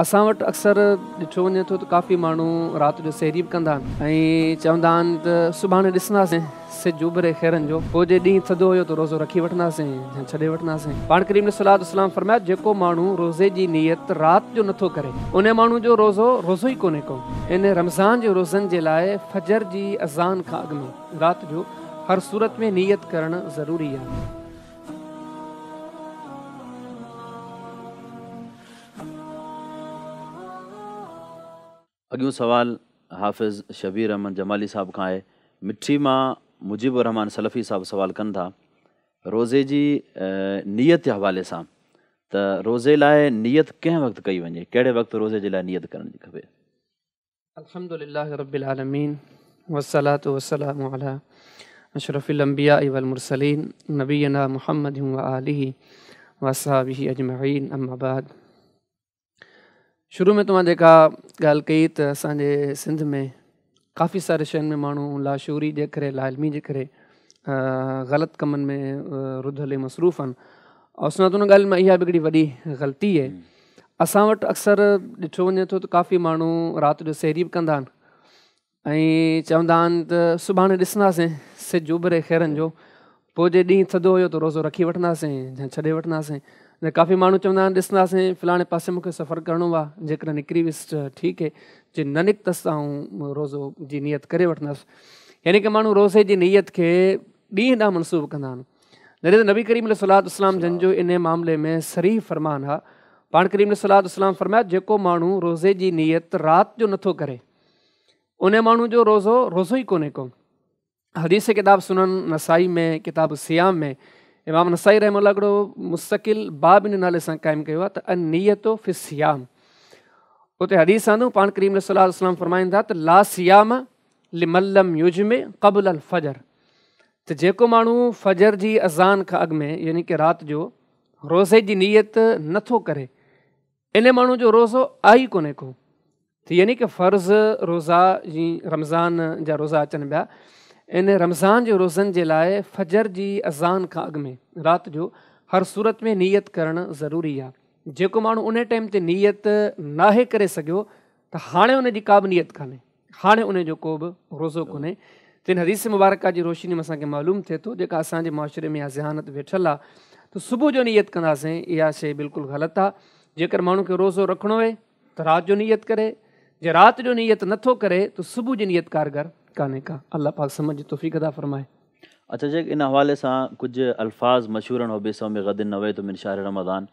اسان وٽ اڪثر ڏٺو وڃي ٿو ته ڪافي ماڻهو رات جو سحري به ڪندا آهن ۽ چوندا آهن ته سڀاڻي ڏسنداسين سج اڀري خيرن جو، پوء جي ڏينهن ٿڌو هيو ته روزو رکي وٺنداسين يا ڇڏي وٺنداسين. پاڻ ڪريم عليه الصلوة والسلام فرمايو جيڪو ماڻهو روزي جي نيت رات جو نٿو ڪري انهي ماڻهو جو روزو روزو ئي ڪونهي ڪو. ان رمضان جي روزن جي لاء فجر جي اذان کان اڳ ۾ رات جو هر صورت ۾ نيت ڪرڻ ضروري آهي. اڳيون سوال حافظ شبير احمد جمالي صاحب کان آهي. مٺي مان مجيب الرحمان سلفي صاحب سوال ڪن ٿا روزي جي نيت جي حوالي سان ته روزي لاء نيت ڪنهن وقت ڪئي وڃي ڪهڙي وقت روزي جي لاء نيت ڪرڻ کپي. الحمد لله رب العالمين والصلاة والسلام علي اشرف الانبياء والمرسلين نبينا محمد وآله واصحابه اجمعين اما بعد. شروع ۾ توهان جيڪا ڳالهه ڪئي ته اسان جي سنڌ ۾ ڪافي ساري شين ۾ ماڻهو لاشعوري جي ڪري لاعلمي جي ڪري غلط ڪمن ۾ رڌل ۽ مصروف آهن. اسان ان ڳالهه مان اها به هڪڙي وڏي غلطي آهي. اسان وٽ اڪثر ڏٺو وڃي ٿو ته ڪافي ماڻهو رات جو سحري به ڪندا آهن ۽ چوندا آهن ته سڀاڻي ڏسنداسين سج اڀري خيرن جو، پوء جي ڏينهن ٿڌو هيو ته روزو رکي وٺنداسين يا ڇڏي وٺنداسين. ۽ ڪافي ماڻهو چوندا آهن ڏسنداسين فلاڻي پاسي مون کي سفر ڪرڻو آهي جيڪڏهن نڪري ويس ته ٺيڪ آهي جي نه نڪتس ته آئون روزو جي نيت ڪري وٺندس. يعني ڪه ماڻهو روزي جي نيت کي ڏينهن ڏانهن منسوب ڪندا آهن. جڏهن ته نبي ڪريم عليه الصلوة والسلام جن جو انهي معاملي ۾ صريح فرمان آ، پاڻ ڪريم عليه الصلوة والسلام فرمايو جيڪو ماڻهو روزي جي نيت رات جو نٿو ڪري انهي ماڻهو جو روزو روزو ئي ڪونهي ڪو. حديث ڪتاب سنن نسائي ۾ ڪتاب الصيام ۾ امام نسائي رحمه الله هڪڙو مستقل باب ان نالي سان قائم ڪيو آ ته النيت في الصيام. اتي حديث آندو پاڻ ڪريم عليه الصلوة والسلام فرمائن ٿا ته لا صيام لمن لم يجمع قبل الفجر ته جيڪو ماڻهو فجر جي اذان کان اڳ ۾ يعني ڪه رات جو روزي جي نيت نه ٿو ڪري ان ماڻهو جو روزو آهي ئي ڪونهي ڪو. ته يعني ڪه فرض روزا جي رمضان جا روزا اچن پيا ان رمضان جي روزن جي لاء فجر جي اذان کان اڳ ۾ رات جو هر صورت ۾ نيت ڪرڻ ضروري آهي. جيڪو ماڻهو ان ٽائيم تي نيت ناهي ڪري سگهيو ته هاڻي ان جي ڪا به نيت ڪانهي. هاڻي ان جو ڪو به روزو ڪونهي. تن حديث مبارڪه جي روشني ۾ اسان کي معلوم ٿئي ٿو جيڪا اسان جي معاشري ۾ اها ذهانت ويٺل آهي ته صبح جو نيت ڪنداسين اها شيء بلڪل غلط آهي. جيڪر ماڻهو کي روزو رکڻو آهي ته رات جو نيت ڪري، جي رات جو نيت نٿو ڪري ته صبح جي نيت ڪارگر ڪانهي ڪا. الله پاڪ سمجهه جي توفيق عطا فرمائي. اڇا شيخ ان حوالي سان ڪجهه الفاظ مشهور آهن وبصوم غد نويت من شهر رمضان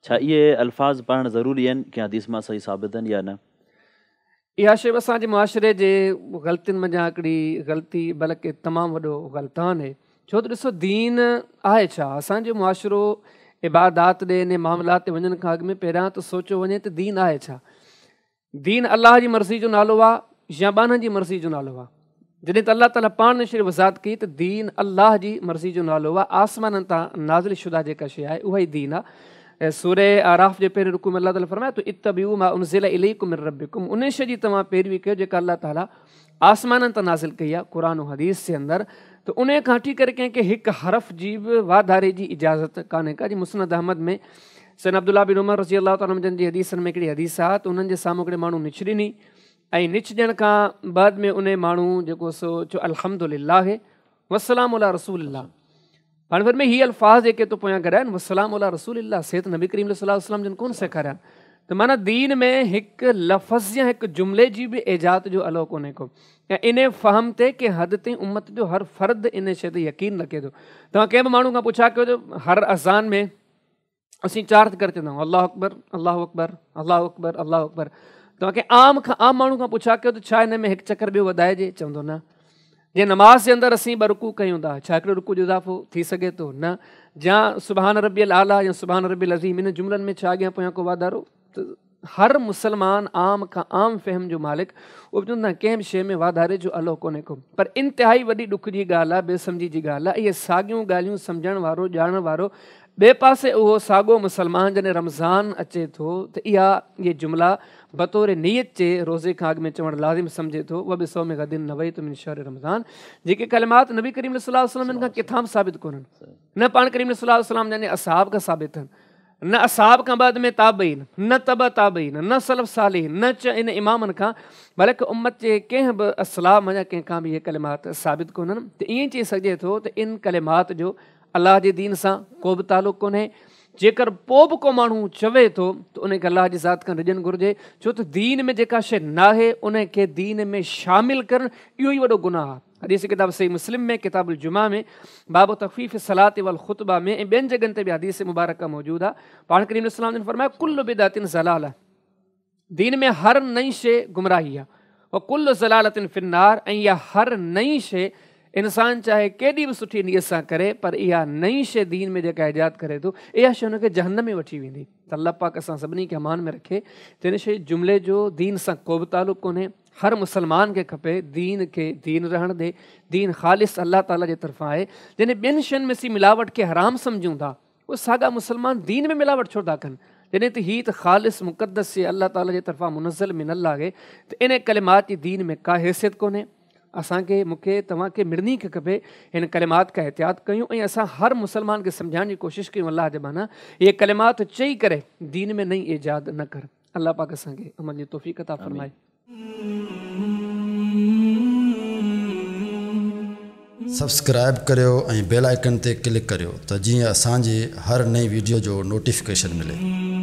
ڇا اهي الفاظ پڙهڻ ضروري آهن ڪنهن حديث مان صحيح ثابت آهن يا نه؟ اها شيء به اسان جي معاشري جي غلطين منجهان هڪڙي غلطي بلڪه تمام وڏو غلطان آهي ڇو ته ڏسو دين آهي ڇا اسان جو معاشرو عبادات ڏي انهي معاملات تي وڃڻ کان اڳ ۾ پهريان ته سوچيو وڃي ته دين آهي ڇا دين الله جي مرضي جو نالو آهي يا ٻانهن جي مرضي جو نالو آهي جڏهن ته الله تعاليٰ پاڻ ان شيء جي وضاحت ڪئي ته دين الله جي مرضي جو نالو آهي، آسمانن تان نازل شده جيڪا شيء آهي اها ئي دين آهي. سوره اعراف جي پهرين رڪوع ۾ الله تعاليٰ فرمائي ٿو اتبعوا ما انزل اليڪم من ربڪم ان شيء جي توهان پيروي ڪيو جيڪا الله تعاليٰ آسمانن تان نازل ڪئي آهي قرآن و حديث جي اندر ته ان کان هٽي ڪري ڪنهن کي هڪ حرف جي به واڌاري جي اجازت ڪانهي ڪا. جي مسند احمد ۾ سيدنا عبدالله بن عمر رضي الله تعاليٰ عنه جن جي حديثن ۾ هڪڙي حديث آهي ته انهن جي سامهون هڪڙي ماڻهو نڇ ڏني ۽ نڇ ڏيڻ کان بعد ۾ انهي ماڻهو جيڪو سو چيو الحمد لله والسلام علي رسول الله. پاڻ فرمائي هي الفاظ جيڪي تو پويان گڏيا آهن والسلام علي رسول الله سي ته نبي ڪريم صلي الله عليه وسلم جن ڪونه سيکاريا آهن. ته معنيٰ دين ۾ هڪ لفظ يا هڪ جملي جي به ايجاد جو الو ڪونهي ڪو ۽ انهي فهم تي ڪنهن حد تائين امت جو هر فرد انهي شيء تي يقين رکي ٿو. توهان ڪنهن به ماڻهو کان پڇا ڪيو ته هر اذان ۾ اسين چار چڪر چوندا آهيون الله اڪبر الله اڪبر الله اڪبر الله اڪبر. توهان ڪنهن عام کان عام ماڻهو کان پڇا ڪيو ته ڇا هن ۾ هڪ چڪر ٻيو وڌائجي؟ چوندو نه. جي نماز جي اندر اسين ٻه رڪوع ڪيون ٿا ڇا هڪڙو رڪوع جو اضافو ٿي سگهي ٿو؟ نه. يا سبحان ربي الاعليٰ يا سبحان ربي العظيم ان جملن ۾ ڇا اڳيان پويان ڪو واڌارو؟ ته هر مسلمان عام کان عام فهم جو مالڪ اهو به چوندو آهي ڪنهن به شيء ۾ واڌاري جو الو ڪونهي ڪو. پر انتهائي وڏي ڏک جي ڳالهه آهي، بي سمجهي جي ڳالهه آهي، اهي ساڳيون ڳالهيون سمجهڻ وارو ڄاڻڻ وارو ٻئي پاسي اهو ساڳو مسلمان جڏهن رمضان اچي ٿو ته اها اهي جملا بطور نيت جي روزي کان اڳ ۾ چوڻ لازم سمجهي ٿو وبصوم غد نويت من شهر رمضان جيڪي ڪلمات نبي ڪريم صلي الله عليه وسلم کان ڪٿان به ثابت ڪونهن نه پاڻ ڪريم صلي الله عليه وسلم جن جي اصحاب کان ثابت آهن. نه اصحاب کان بعد ۾ تابعين، نه تبع تابعين، نه سلف صالحين، نه چ ان امامن کان، بلڪ امت جي ڪنهن به اسلاف منجهان ڪنهن کان به اهي ڪلمات ثابت ڪونهن ته ائين چئي سگهجي ٿو ته ان ڪلمات جو الله جي دين سان ڪو به تعلق ڪونهي. جيڪر پوء به ڪو ماڻهو چوي ٿو ته ان کي الله جي ذات کان ڊڄڻ گهرجي، ڇو ته دين ۾ جيڪا شيء ناهي ان کي دين ۾ شامل ڪرڻ اهو ئي وڏو گناهه آهي. حديث ڪتاب صحيح مسلم ۾ ڪتاب الجمعه ۾ باب تخفيف الصلاة والخطبه ۾ ۽ ٻين جڳهن تي به حديث مبارڪه موجود آهي. پاڻ ڪريم عليه السلام جن فرمايو ڪل بدعة ضلاله، دين ۾ هر نئين شيء گمراهي آهي، وڪل ضلالة في النار، ۽ اها هر نئين شيء انسان چاهي ڪيڏي به سٺي نيت سان ڪري پر اها نئين شيء دين ۾ جيڪا ايجاد ڪري ٿو اها شيء هن کي جهنم ۾ وٺي ويندي. ته الله پاڪ اسان سڀني کي امان ۾ رکي ته ان شيء جملي جو دين سان ڪو به تعلق ڪونهي. هر مسلمان کي کپي دين کي دين رهڻ ڏي، دين خالص الله تعالي جي طرفان آهي. جڏهن ٻين شين ۾ اسين ملاوٽ کي حرام سمجهون ٿا اهي ساڳا مسلمان دين ۾ ملاوٽ ڇو ٿا ڪن؟ جڏهن ته هي ته خالص مقدس شيء الله تعالي جي طرفان منزل من الله آهي ته ان ڪلمات جي دين ۾ ڪا حيثيت ڪونهي. اسان کي، مون کي، توهان کي، مڙني کي کپي هن ڪلمات کان احتياط ڪيون ۽ اسان هر مسلمان کي سمجهائڻ جي ڪوشش ڪيون الله جا ٻانها اهي ڪلمات چئي ڪري دين ۾ نئين ايجاد نه ڪر. الله پاڪ اسان کي عمل جي توفيق عطا فرمائي. سبسڪرائيب ڪريو ۽ بيل آئيڪن تي ڪلڪ ڪريو ته جيئن اسان جي هر نئين ويڊيو جو نوٽيفڪيشن ملي.